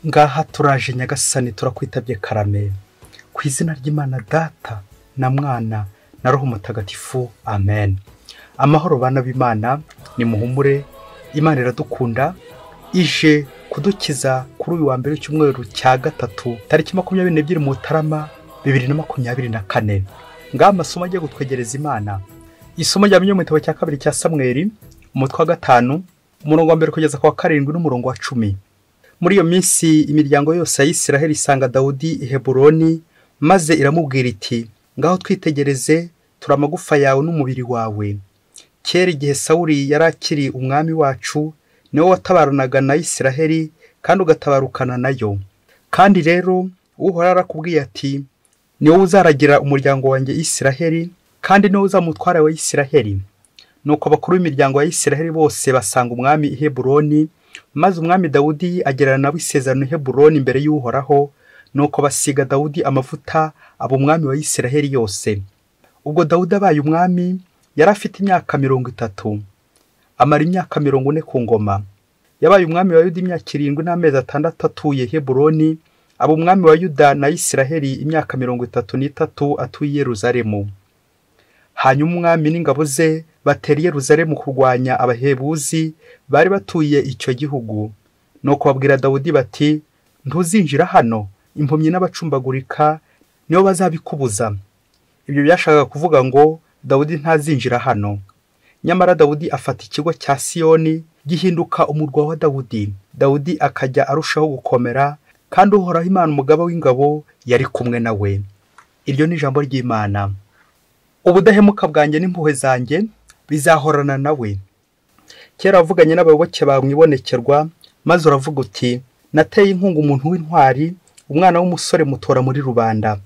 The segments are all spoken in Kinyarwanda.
Ngaha turaje Nyagasani, turakwitabye karame. Ku izina ry'Imana Data na Mwana na Roho Mutagatifu, amen. Amahoro bana b'Imana, nimuhumure, Imana iradukunda, ije kudukiza kuri uyu wa mbere w'icyumweru cya gatatu, tariki 22 Mutarama 2024. Ngaha amasomo agiye gutwegereza Imana. Isomo rya mu gitabo cya kabiri cya Samweli, umutwe wa 5, umurongo wa 1 kugeza ku wa 7 n'umurongo wa 10. Muri iyo minsi imiryango yose ya Isiraheli isanga Dawudi i Heburoni, maze iramubwira iti: ngaho twitegereze, turi amagufa yawe n'umubiri wawe. Kera igihe Sawuli yari akiri umwami wacu, niwe watabaranaga na Isiraheli kandi ugatabarukana nayo. Kandi rero Uhoraho arakubwiye ati: ni wowe uzaragira umuryango wanjye Isiraheli, kandi niwe uzamutwara wa Isiraheli. Nuko abakuru b'imiryango ya Isiraheli bose basanga umwami i Heburoni, maze umwami Dawudi agirana nabo isezerano i Heburoni imbere y'Uhoraho. Nuko basiga Dawudi amavuta aba umwami wa Isiraheli yose. Ubwo Dawudi abaye umwami yari afite imyaka 30, amara imyaka 40 ku ngoma. Yabaye umwami wa Yuda imyaka 7 n'amezi 6 atuye Heburoni, aba umwami wa Yuda na Isiraheli imyaka 33 atuye Yerusalemu. Hanyuma umwami n'ingabo ze batera Yerusalemu kurwanya Abahebuzi bari batuye icyo gihugu. Nuko babwira Dawudi bati: ntuzinjira hano, impumyi n'abacumbagurika nibo bazabikubuza. Ibyo byashakaga kuvuga ngo Dawudi ntazinjira hano. Nyamara Dawudi afata ikigo cya Siyoni gihinduka umurwa wa Dawudi. Dawudi akajya arushaho gukomera, kandi Uhoraho Imana umugaba w'ingabo yari kumwe nawe. Iryo ni ijambo ry'Imana. Ubudahemuka bwanjye n'impuhwe zanjye bizahorana nawe. Kera wavuganye n'abayoboke bawe mwibonekerwa, maze uravuga uti: nateye inkunga umuntu w'intwari, umwana w'umusore mutora muri rubanda.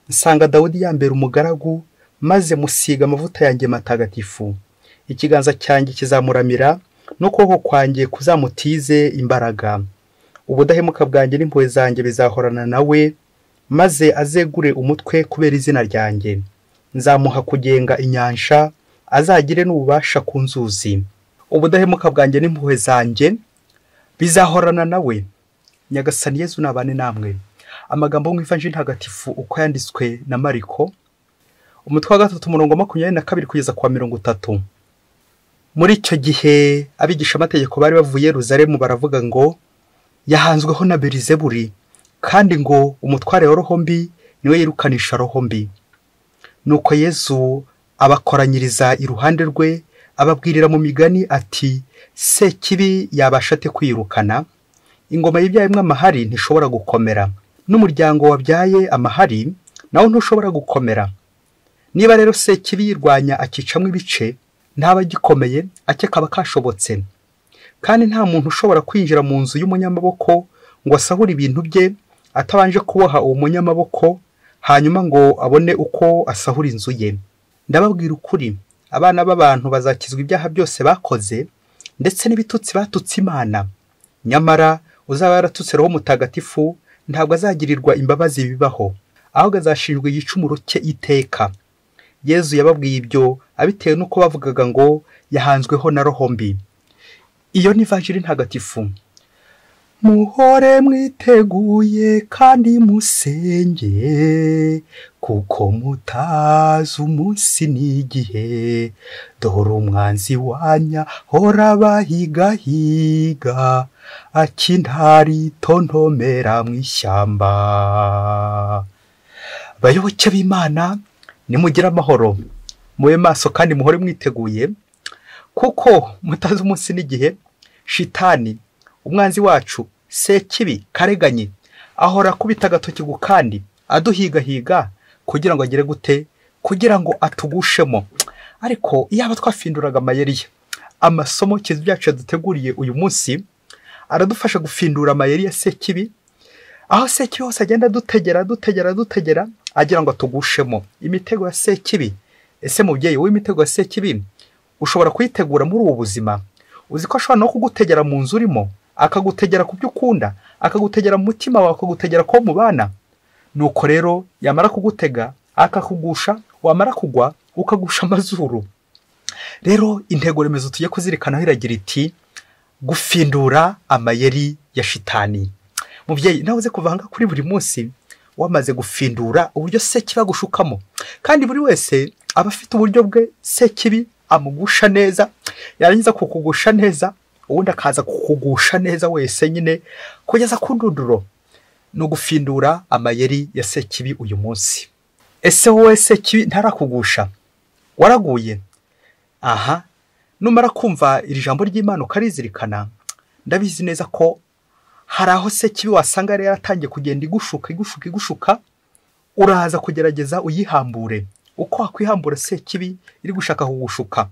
Nsanga Dawudi yambera umugaragu, maze musiga amavuta yanjye matagatifu. Ikiganza cyanjye kizamuramira, n'ukuboko kwanjye kuzamutize imbaraga. Ubudahemuka bwanjye n'impuhwe zanjye bizahorana nawe, maze azegure umutwe kubera izina ryanjye. Nzamuha kugenga inyanja, azagire n'ububasha ku nzuzi. Ubudahemuka bwanjye n'impuhwe zanjye bizahorana nawe. Nyagasani Yezu nabane namwe. Amagambo mu Ivanjiri ntagatifu uko yanditswe na Mariko, umutwe wa 3 umurongo 22 kugeza kwa 30. Muri icyo gihe abigisha amategeko bari bavuye Yerusalemu baravuga ngo: yahanzweho na Belizebuli, kandi ngo umutware wa roho mbi niwe yirukanisha roho mbi. Nuko Yezu abakoranyiriza iruhande rwe, ababwirira mu migani ati: Sekibi yabasha ate kwirukana? Ingoma y'ibyayemwe amahari ntishobora gukomera, n'umuryango wabyaye amahari nawo ntushobora gukomera. Niba rero Sekibi yirwanya akicamwe ibice, ntaba agikomeye, ake kaba kashobotse. Kandi nta muntu ushobora kwinjira mu nzu y'umunyamaboko ngo asahure ibintu bye atabanje kuboha uwo munyamaboko, hanyuma ngo abone uko asahura inzu ye. Ndababwira ukuri, abana b'abantu bazakizwa ibyaha byose bakoze, ndetse n'ibitutsi batutse Imana. Nyamara uzaba yaratutse Roho Mutagatifu ntabwo azagirirwa imbabazi bibaho, ahubwo azashinjwa igicumuro cye iteka. Yezu yababwiye ibyo abitewe n'uko bavugaga ngo yahanzweho na roho mbi. Iyo ni Ivanjiri ntagatifu. Muhore mwiteguye kandi musenge, kuko mutazi umunsi n'igihe. Dore umwanzi wanya hora bahigahiga, akintari tontomera mu ishyamba. Bayoboke b'Imana, nimugire amahoro, mube maso kandi muhore mwiteguye, kuko mutazi umunsi n'igihe. Shitani umwanzi wacu Sekibi kareganye ahora kubita agatoki kandi aduhigahiga kugira ngo agere gute, kugira ngo atugushemo. Ariko iyaba twafinduraga amayeri ye. Amasomo Kizu byacu yaduteguriye uyu munsi aradufasha gufindura amayeri ya Sekibi, aho Sekibi hose agenda dutegera dutegera dutegera agira ngo atugushemo. Imitego ya Sekibi. Ese mubyeyi w'imitego ya Sekibi ushobora kuyitegura muri ubu buzima? Uzi ko ashobora no kugutegera mu nzu urimo, akagutegera ku byo ukunda, akagutegera mu mutima wawe, akagutegera ko mubana. Nuko rero yamara kugutega akakugusha, wamara kugwa ukagusha amazuru. Rero intego remezo tujye kuzirikanaho iragira iti: gufindura amayeri ya shitani. Mubyeyi, nawe uze kuvanga kuri buri munsi wamaze gufindura uburyo Sekibi agushukamo. Kandi buri wese aba afite uburyo bwe Sekibi amugusha neza, yarangiza kukugusha neza, ubundi akaza kukugusha neza wese nyine kugeza ku ndunduro. Ni ugufindura amayeri ya Sekibi uyu munsi. Ese wowe Sekibi ntarakugusha? Waraguye? Aha, numara kumva iri jambo ry'Imana ukarizirikana, ndabizi neza ko hari aho Sekibi wasanga yari yaratangiye kugenda igushuka igushuka igushuka, uraza kugerageza uyihambure. Uko wakwihambura Sekibi iri gushaka kugushuka.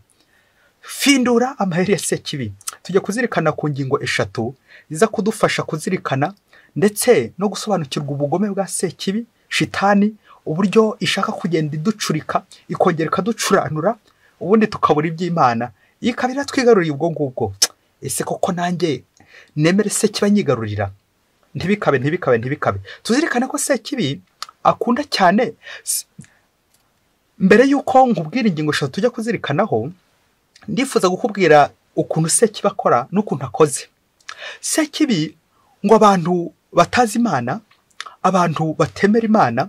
Findura amayeri ya Sekibi. Tujya kuzirikana ku ngingo eshatu ziza kudufasha kuzirikana ndetse no gusobanukirwa ubugome bwa Sekibi, shitani, uburyo ishaka kugenda iducurika ikongera ikaducuranura, ubundi tukabura iby'Imana, ikaba iratwigaruriye ubwo ngubwo. Ese koko nanjye nemere Sekibi anyigarurira? Ntibikabe, ntibikabe, ntibikabe. Tuzirikane ko Sekibi akunda cyane. Mbere y'uko nkubwira ingingo eshatu tujya kuzirikanaho, ndifuza gukubwira ukuntu Sekibi akora n'ukuntu akoze. Sekibi ngo abantu batazi Imana, abantu batemera Imana,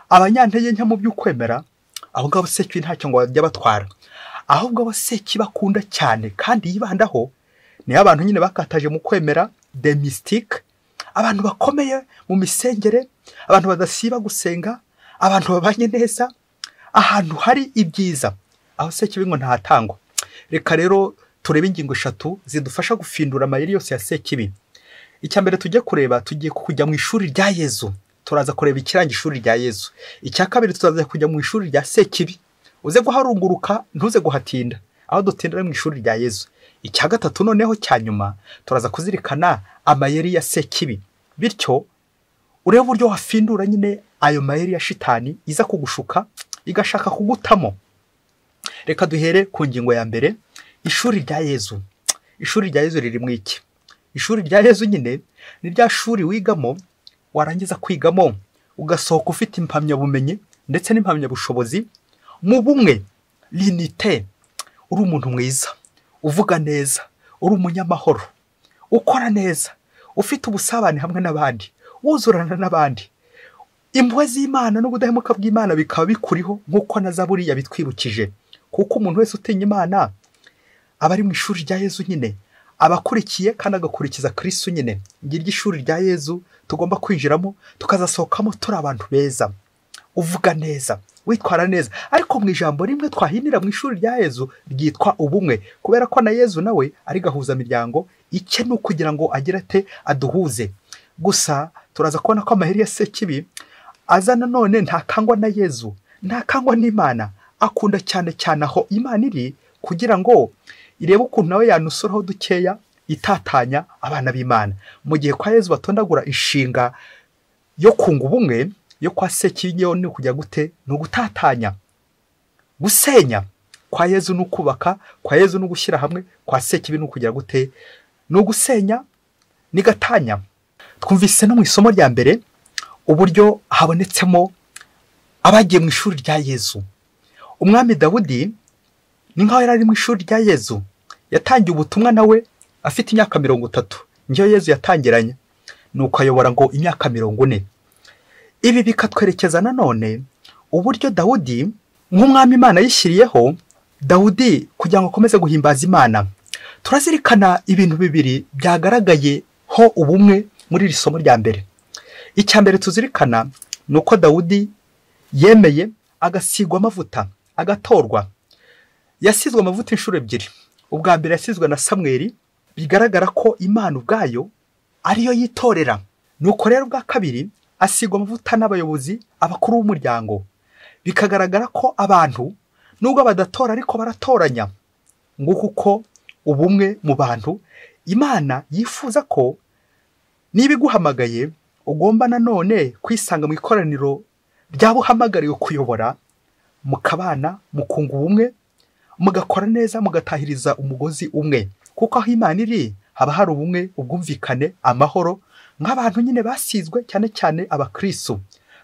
abanyantege nke mu by'ukwemera, abo ngabo Sekibi ntacyo ngo bajya batwara. Ahubwo abo Sekibi akunda cyane kandi yibandaho ni abantu nyine bakataje mu kwemera, de mystique, abantu bakomeye mu misengere, abantu badasiba gusenga, abantu babanye neza, ahantu hari ibyiza, aho Sekibi ngo ntahatangwa. Reka rero turebe ingingo eshatu zidufasha gufindura amayeri yose ya Sekibi. Icya mbere tujye kureba, tugiye kujya mu ishuri rya Yezu. Turaza kureba ikiranga ishuri rya Yezu. Icya kabiri tuzaza kujya mu ishuri rya Sekibi. Uze guharunguruka, ntuze guhatinda. Aho dutindira mu ishuri rya Yezu. Icya gatatu noneho cya nyuma, turaza kuzirikana amayeri ya Sekibi. Bityo urebe uburyo wafindura nyine ayo mayeri ya shitani iza kugushuka igashaka kugutamo. Reka duhere ku ngingo ya mbere, ishuri rya Yezu. Ishuri rya Yezu riri mu iki? Ishuri rya Yezu nyine ni rya shuri wigamo, warangiza kwigamo ugasohoka ufite impamyabumenyi ndetse n'impamyabushobozi mu bumwe, l'unité. Uri umuntu mwiza, uvuga neza, uri umunyamahoro, ukora neza, ufite ubusabane hamwe n'abandi, wuzurana n'abandi. Impuhwe z'Imana n'ubudahemuka bw'Imana bikaba bikuriho nk'uko na Zaburi yabitwibukije. Kuko umuntu wese utinya Imana aba ari mu ishuri rya Yezu nyine, abakurikiye kandi agakurikiza Kristo nyine. Ngiryo ishuri rya Yezu tugomba kwinjiramo tukazasohokamo turi abantu beza, uvuga neza, witwara neza. Ariko mu ijambo rimwe twahinira mu ishuri rya Yezu ryitwa ubumwe, kubera ko na Yezu nawe ari gahuza miryango, icye ni ukugira ngo agire ate aduhuze. Gusa turaza kubona ko amaheri ya Sekibi aza nanone ntakangwa na Yezu, ntakangwa n'Imana, akunda cyane cyane aho Imana iri kugira ngo irebe ukuntu nawe yanusuraho dukeya itatanya abana b'Imana. Mu gihe kwa Yezu batondagura inshinga yo kunga ubumwe, yo kwa Sekibi yo ni kujya gute? Ni ugutatanya, gusenya. Kwa Yezu ni ukubaka, kwa Yezu ni ugushyira hamwe, kwa Sekibi ni ukujya gute? Ni ugusenya, ni gatanya. Twumvise no mu isomo rya mbere uburyo habonetsemo abagiye mu ishuri rya Yezu. Umwami Dawudi ni nkaho yari ari mu ishuri rya Yezu. Yatangiye ubutumwa nawe afite imyaka 30. Njyewe Yezu yatangiranye, nuko ayobora ngo imyaka 40. Ibi bikatwerekeza nanone uburyo Dawudi nk'umwami Imana yishyiriyeho Dawudi kugira ngo akomeze guhimbaza Imana. Turazirikana ibintu bibiri byagaragaye ho ubumwe muri iri somo rya mbere. Icya mbere tuzirikana ni uko Dawudi yemeye agasigwa amavuta, agatorwa. Yasizwe amavuta inshuro ebyiri. Ubwa mbere yasizwe na Samweli, bigaragara ko Imana ubwayo ariyo yitorera. Nuko rero ubwa kabiri asigwa amavuta n'abayobozi, abakuru b'umuryango. Bikagaragara ko abantu nubwo badatora ariko baratoranya. Nguko uko ubumwe mu bantu Imana yifuza ko niba iguhamagaye ugomba nanone kwisanga mu ikoraniro ry'abuhamagariwe kuyobora, mukabana, mukunga ubumwe, mugakora neza, mugatahiriza umugozi umwe. Kuko aho Imana iri haba hari ubumwe, ubwumvikane, amahoro, nk'abantu nyine basizwe cyane cyane abakristo,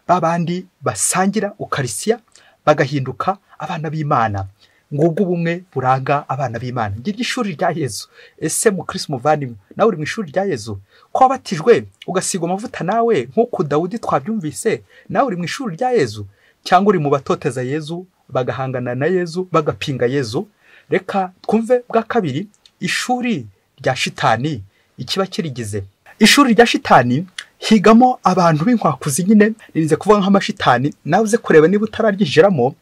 babandi basangira ukarisiya bagahinduka abana b'Imana. Ngubwo ubumwe buranga abana b'Imana. Ngiryo ishuri rya Yezu. Ese mukristo muvandimwe, nawe uri mu ishuri rya Yezu? Ko wabatijwe ugasigwa amavuta nawe nk'uko Dawudi twabyumvise, nawe uri mu ishuri rya Yezu? Cyangwa uri mu batoteza Yezu, bagahangana na Yezu, bagapinga Yezu? Reka twumve bwa kabiri ishuri rya shitani ikiba kirigize. Ishuri rya shitani higamo abantu b'inkwakuzi nyine, nirinze kuvuga nk'amashitani, nawe uze kureba niba utararyinjiramo.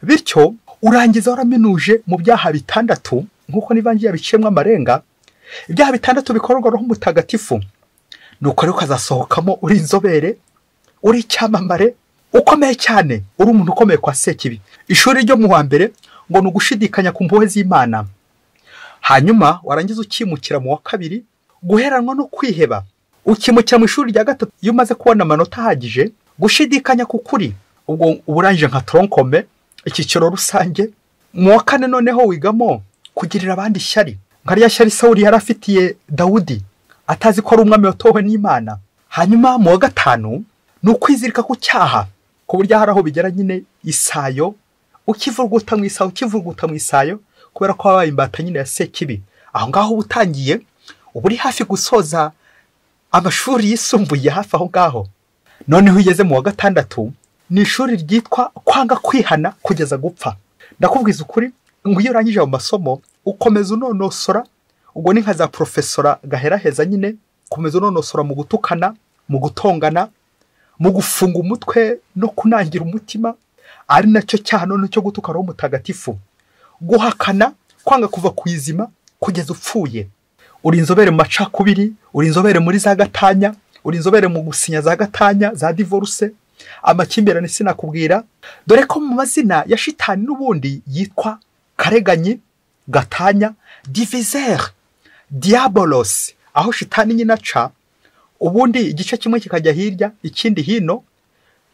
Bityo urangiza waraminuje mu byaha 6 nk'uko n'ivanjiri yabiciyemo amarenga, ibyaha 6 bikorwa Roho Mutagatifu. Nuko rero ukazasohokamo uri inzobere, uri icyamamare, ukomeye cyane, uri umuntu ukomeye kwa Sekibi. Ishuri ryo mu wa mbere ngo ni ugushidikanya ku mpuhwe z'Imana. Hanyuma warangiza ukimukira mu wa kabiri, guheranwa no kwiheba. Ukimukira mu ishuri rya gatatu iyo umaze kubona amanota ahagije, gushidikanya ku kuri, ubwo uburangije nka tronkome, icyiciro rusange. Mu wa kane noneho wigamo kugirira abandi ishyari, nka rya shyari Sawuli yari afitiye Dawudi atazi ko ari umwami watowe n'Imana. Hanyuma mu wa gatanu ni ukwizirika ku cyaha, ku buryo hari aho bigera nyine isayo ukivuguta mu isayo, ukivuguta mu isayo, kubera ko wabaye imbata nyine ya Sekibi. Aho ngaho uba utangiye, uba uri hafi gusoza amashuri yisumbuye hafi aho ngaho. Noneho ugeze mu wa gatandatu ni ishuri ryitwa kwanga kwihana kugeza gupfa. Ndakubwiza ukuri ngo iyo urangije ayo masomo ukomeza unonosora, ubwo ni nka za profesora gaheraheza nyine, ukomeza unonosora mu gutukana, mu gutongana, mu gufunga umutwe no kunangira umutima, ari nacyo cyaha none cyo gutuka Roho Mutagatifu, guhakana, kwanga kuva ku izima kugeza upfuye. Uri inzobere mu macakubiri, uri inzobere muri za gatanya, uri inzobere mu gusinya za gatanya, za divorce, amakimbirane sinakubwira. Dore ko mu mazina ya shitani n'ubundi yitwa Kareganyi, Gatanya, Diviseur, Diabolos, aho shitani nyine aca, ubundi igice kimwe kikajya hirya ikindi hino,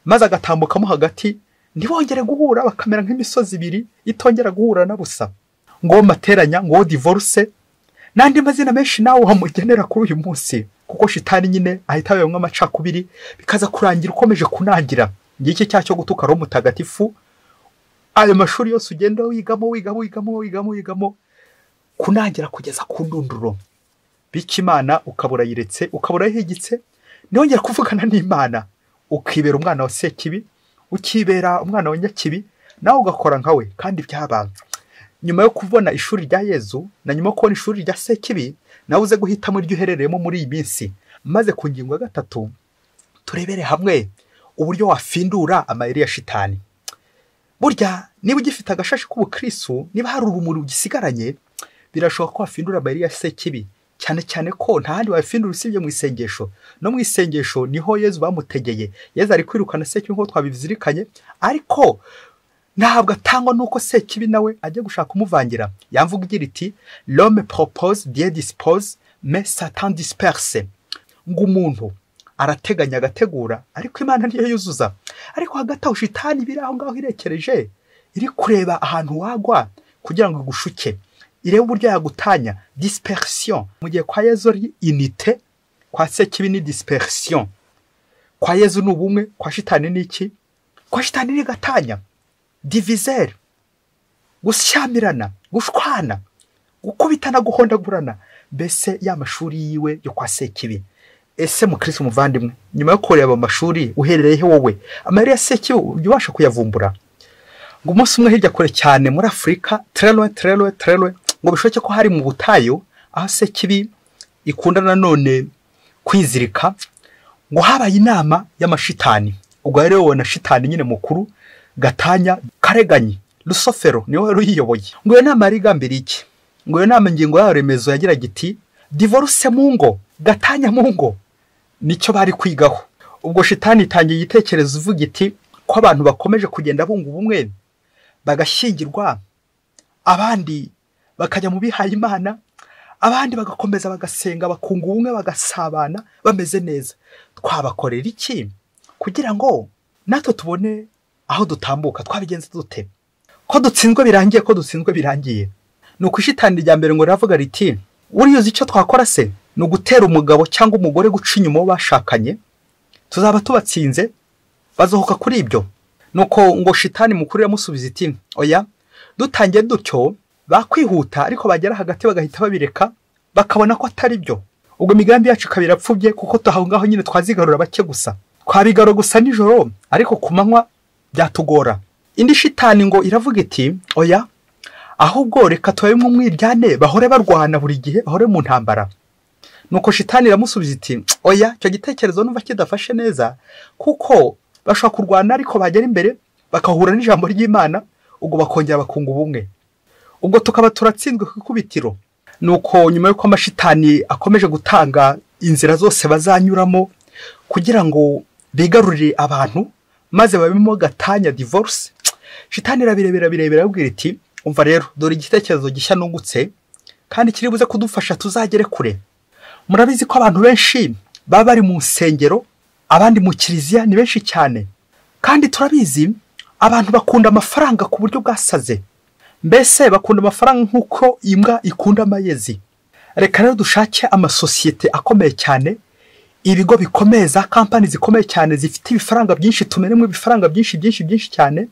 maze agatambukamo hagati, ntibongere guhura, bakamera nk'imisozi ibiri itongera guhura na busa. Ngo materanya, ngo divorce, n'andi mazina menshi nawe wamugenera kuri uyu munsi, kuko shitani nyine ahita abemwa amacakubiri, bikaza kurangira ukomeje kunangira. Ngiki cyaha cyo gutuka Roho Mutagatifu. Ayo mashuri yose ugenda wigamo, wigamo, wigamo, wigamo, wigamo, kunangira kugeza ku ndunduro. Bityo Imana ukabura yiretse, ukabura yihigitse, ntiyongere kuvugana n'Imana, ukibera umwana wa Sekibi, ukibera umwana wa Nyakibi, nawe ugakora nkawe. Kandi byaba nyuma yo kubona ishuri rya Yezu na nyuma yo kubona ishuri rya Sekibi, nawe uze guhitamo iryo uherereyemo muri iyi minsi. Maze ku ngingo ya gatatu turebere hamwe uburyo wafindura amayeri ya shitani. Burya niba ugifite agashashi k'ubukristo, niba hari urumuri ugisigaranye, birashoboka ko wafindura amayeri ya Sekibi, cyane cyane ko nta handi wafindura usibye mu isengesho. No mu isengesho niho Yezu bamutegeye. Yezu ari kwirukana Sekibi nk'uko twabizirikanye, ariko ntabwo atangwa nuko Sekibi nawe ajya gushaka kumuvangira. Yamvuga igira iti l'homme propose, Dieu dispose, mais Satan disperse. Ngo umuntu arateganya agategura, ariko Imana niyo yuzuza. Ariko hagati aho shitani biri aho ngaho irekereje, iri kureba ahantu wagwa kugira ngo igushuke, irebe uburyo yagutanya. Dispersion. Mu gihe kwa Yezu ari unité, kwa Sekibi ni dispersion. Kwa Yezu ni ubumwe, kwa shitani ni iki? Kwa shitani ni gatanya, diviseur, gushyamirana, gushwana, gukubitana, guhondagurana, mbese ya mashuri yiwe yo kwa Sekibi. Ese mukristo muvandimwe, nyuma yo kureba amashuri uherereye he wowe? Amayeri ya Sekibi ubasha kuyavumbura? Ngo umunsi umwe hirya kure cyane muri Afurika, très loin, très loin, très loin, ngo bishoboke ko hari mu butayu aho Sekibi ikunda nanone kwizirika, ngo habaye inama y'amashitani. Ubwo rero wowe na shitani nyine mukuru Gatanya, Kareganyi, Lusofero niwe wari uyiyoboye. Ngo iyo nama yari igambiriye iki? Ngo iyo nama ingingo yayo remezo yagiraga iti divorce mu ngo, gatanya mu ngo, nicyo bari kwigaho. Ubwo shitani itangiye igitekerezo ivuga iti ko abantu bakomeje kugenda bunga ubumwe, bagashyingirwa, abandi bakajya mu bihaye Imana, abandi bagakomeza bagasenga, bakunga ubumwe, bagasabana bameze neza. Twabakorera iki kugira ngo natwe tubone aho dutambuka? Twabigenza dute? Ko dutsinzwe birangiye, ko dutsinzwe birangiye. Nuko ishitani rya mbere ngo riravuga riti uriyoza icyo twakora se ni ugutera umugabo cyangwa umugore guca inyuma uwo bashakanye, tuzaba tubatsinze, bazohoka kuri ibyo. Nuko ngo shitani mukuru yamusubiza iti oya, Dutangiye dutyo bakwihuta, ariko bagera hagati bagahita babireka, bakabona ko atari byo. Ubwo imigambi yacu ikaba irapfubye, kuko aho ngaho nyine twazigarura bake gusa, twabigarura gusa nijoro, ariko ku manywa byatugora. Indi shitani ngo iravuga iti oya, ahubwo reka tubabemo umwiryane, bahore barwana buri gihe, bahore mu ntambara. Nuko shitani iramusubiza iti oya, icyo gitekerezo numva kidafashe neza, kuko bashobora kurwana ariko bagera imbere bakahura n'ijambo ry'Imana, ubwo bakongera bakunga ubumwe, ubwo tukaba turatsinzwe ku ikubitiro. Nuko nyuma y'uko amashitani akomeje gutanga inzira zose bazanyuramo kugira ngo bigarurire abantu maze babemo gatanya, divorce, shitani irabirebera birebera abwira iti umva rero, dore igitekerezo gishya nungutse kandi kiri buze kudufasha tuzagere kure. Murabizi ko abantu benshi baba bari mu nsengero, abandi mu kiliziya, ni benshi cyane, kandi turabizi abantu bakunda amafaranga ku buryo bwasaze, mbese bakunda amafaranga nk'uko imbwa ikunda amayezi. Reka rero dushake amasosiyete akomeye cyane, ibigo bikomeye, za kampani zikomeye cyane zifite ibifaranga byinshi, tumenemo ibifaranga byinshi byinshi byinshi cyane,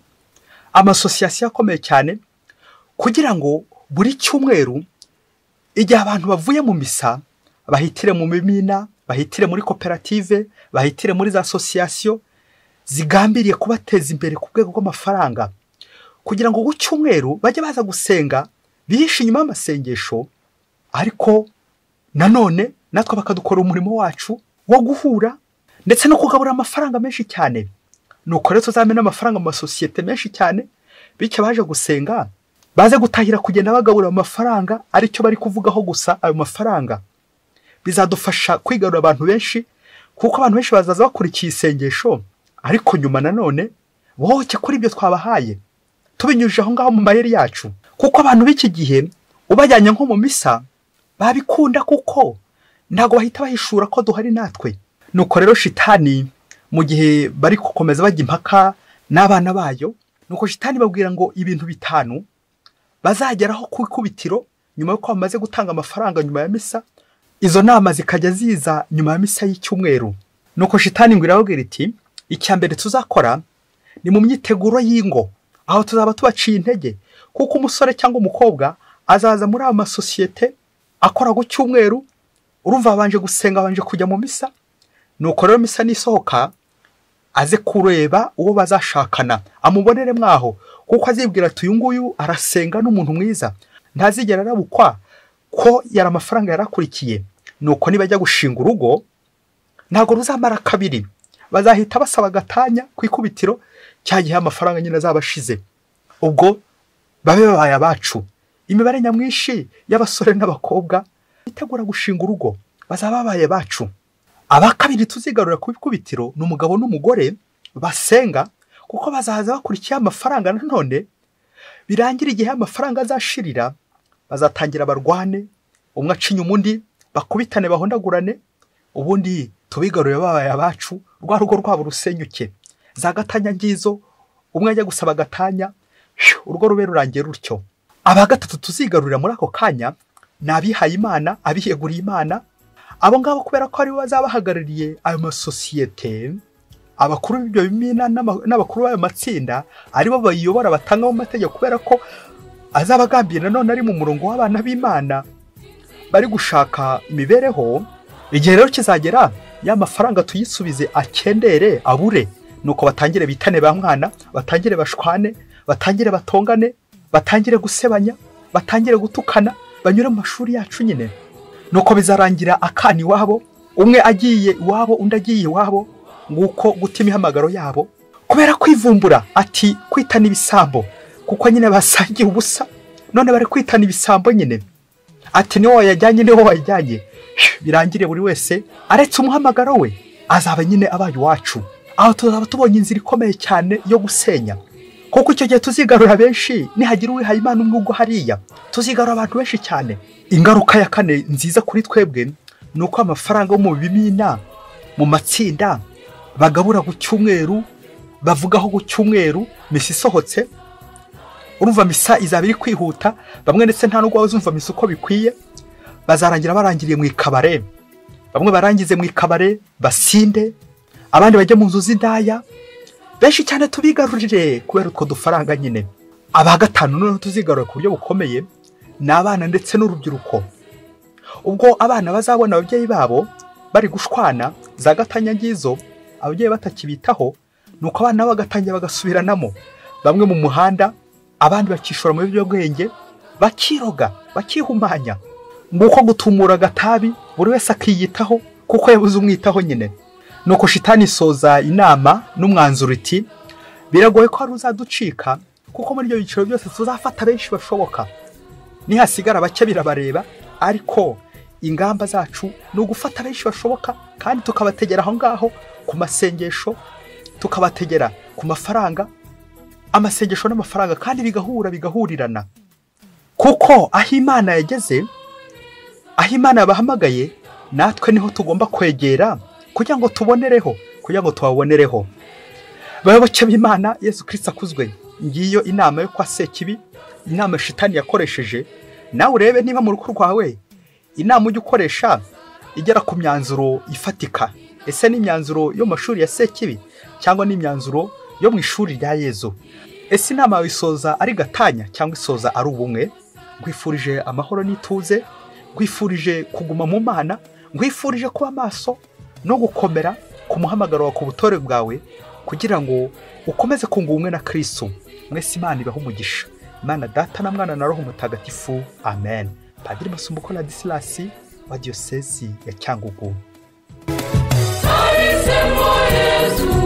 amasosiyasiyo akomeye cyane, kugira ngo buri cyumweru igihe abantu bavuye mu misa bahitire mu mimina, bahitire muri koperative, bahitire muri za asosiyasiyo zigambiriye kubateza imbere ku rwego rw'amafaranga, kugira ngo ku cyumweru bajye baza gusenga bihishe inyuma y'amasengesho, ariko nanone natwe bakadukora umurimo wacu wo guhura ndetse no kugabura amafaranga menshi cyane. Nuko rero tuzamena amafaranga mu masosiyete menshi cyane, bityo baje gusenga baze gutahira kugenda bagabura amafaranga, aricyo bari kuvugaho gusa ayo mafaranga. Bizadufasha kwigarura abantu benshi, kuko abantu benshi bazaza bakurikiye isengesho, ariko nyuma nanone bohoke kuri ibyo twabahaye tubinyujije aho ngaho mu mayeri yacu. Kuko abantu b'iki gihe ubajyanye nko mu misa babikunda, kuko ntabwo bahita bahishura ko duhari natwe. Nuko rero shitani mu gihe bari gukomeza bajya impaka n'abana bayo, nuko shitani babwira ngo ibintu 5 bazageraho ku ikubitiro nyuma y'uko bamaze gutanga amafaranga nyuma ya misa, izo nama zikajya ziza nyuma ya misa y'icyumweru. Nuko shitani ngo irababwira iti icya mbere tuzakora ni mu myiteguro y'ingo, aho tuzaba tubaciye intege, kuko umusore cyangwa umukobwa azaza muri ayo masosiyete akora ku cyumweru, urumva abanje gusenga, abanje kujya mu misa. Nuko rero misa nisohoka aze kureba uwo bazashakana, amubonere mwaho, kuko azibwira ati uyu nguyu arasenga n'umuntu mwiza, ntazigera arabukwa ko yari amafaranga yarakurikiye. Nuko nibajya gushinga urugo ntabwo ruzamara kabiri, bazahita basaba gatanya ku ikubitiro cya gihe amafaranga nyine azabashize, ubwo babe babaye abacu. Imibare nyamwinshi y'abasore n'abakobwa bitegura gushinga urugo bazaba babaye bacu. Aba kabiri tuzigarura ku ikubitiro ni umugabo n'umugore basenga, kuko bazaza bakurikiye amafaranga nanone, birangira igihe amafaranga azashirira bazatangira barwane, umwe acinya undi, bakubitane, bahondagurane, ubundi tubigarure babaye abacu, rwa rugo rwabo rusenyuke. Za gatanya ngizo, umwe ajya gusaba gatanya, urwo rube rurangiye rutyo. Aba gatatu tuzigarurira muri ako kanya ni abihaye Imana, abiyeguriye Imana. Abo ngabo kubera ko ari bo bazabahagarariye ayo masosiyete, abakuru b'ibyo bimina n'abakuru b'ayo matsinda aribo bayiyobora, batanga mu mategeko, kubera ko azabagambiye nanone ari mu murongo w'abana b'Imana bari gushaka imibereho. Igihe rero kizagera ya mafaranga tuyisubize, akendere, abure. Nuko batangire bitane ba mwana, batangire bashwane, batangire batongane, batangire gusebanya, batangire gutukana, banyure mu mashuri yacu nyine. Nuko bizarangira akana iwabo, umwe agiye iwabo undi agiye iwabo, nguko guta imihamagaro yabo kubera kwivumbura, ati kwitana ibisambo, kuko nyine basangiye ubusa, none bari kwitana ibisambo nyine, ati niwo wayajyanye, niwo wayajyanye. Birangire buri wese aretse umuhamagaro we, azaba nyine abaye iwacu. Aho tuzaba tubonye inzira ikomeye cyane yo gusenya, kuko icyo gihe tuzigarura benshi, nihagira uwihaye Imana umwe ubwo hariya tuzigarura abantu benshi cyane. Ingaruka ya kane nziza kuri twebwe ni uko amafaranga yo mu bimina, mu matsinda bagabura ku cyumweru, bavugaho ku cyumweru, misa isohotse, urumva misa izaba iri kwihuta, bamwe ndetse nta nubwo bazumva misa uko bikwiye, bazarangira barangiriye mu ikabare, bamwe barangize mu ikabare basinde, abandi bajye mu nzu z'indaya, benshi cyane tubigarurire kubera utwo dufaranga nyine. Aba gatanu noneho tuzigarura ku buryo bukomeye ni abana ndetse n'urubyiruko. Ubwo abana bazabona ababyeyi babo bari gushwana za gatanya ngizo, ababyeyi batakibitaho, nuko abana bagatangira bagasubiranamo, bamwe mu muhanda, abandi bakishora mu biyobyabwenge, bakiroga, bakihumanya. Nguko gutumura agatabi, buri wese akiyitaho kuko yabuze umwitaho nyine. Nuko shitani isoza inama n'umwanzuro iti biragoye ko hari uzaducika, kuko muri ibyo byiciro byose tuzafata benshi bashoboka, nihasigara bake birabareba, ariko ingamba zacu ni ugufata benshi bashoboka kandi tukabategera aho ngaho ku masengesho, tukabategera ku mafaranga, amasengesho n'amafaranga, kandi bigahura bigahurirana. Kuko aho Imana yageze, aho Imana yabahamagaye, natwe niho tugomba kwegera kugira ngo tubonereho, kugira ngo tubabonereho. Bayoboke b'Imana, Yesu Kristo akuzwe. Ngiyo inama yo kwa Sekibi, inama shitani yakoresheje. Nawe urebe niba mu rugo rwawe inama ujya ukoresha igera ku myanzuro ifatika. Ese ni imyanzuro yo mu mashuri ya Sekibi cyangwa ni imyanzuro yo mu ishuri rya Yezu? Ese inama yawe isoza ari gatanya cyangwa isoza ari ubumwe? Nkwifurije amahoro n'ituze, nkwifurije kuguma mu Mana, nkwifurije kuba maso no gukomera ku muhamagaro wa ku butore bwawe, kugira ngo ukomeze kunga ubumwe na Kristo. Mwese Imana ibahe umugisha. Imana Data na Mwana na Roho Mutagatifu. Amen. Padiri Masumbuko Ladislas wa Diyosezi ya Cyangugu. Nahisemo Yezu.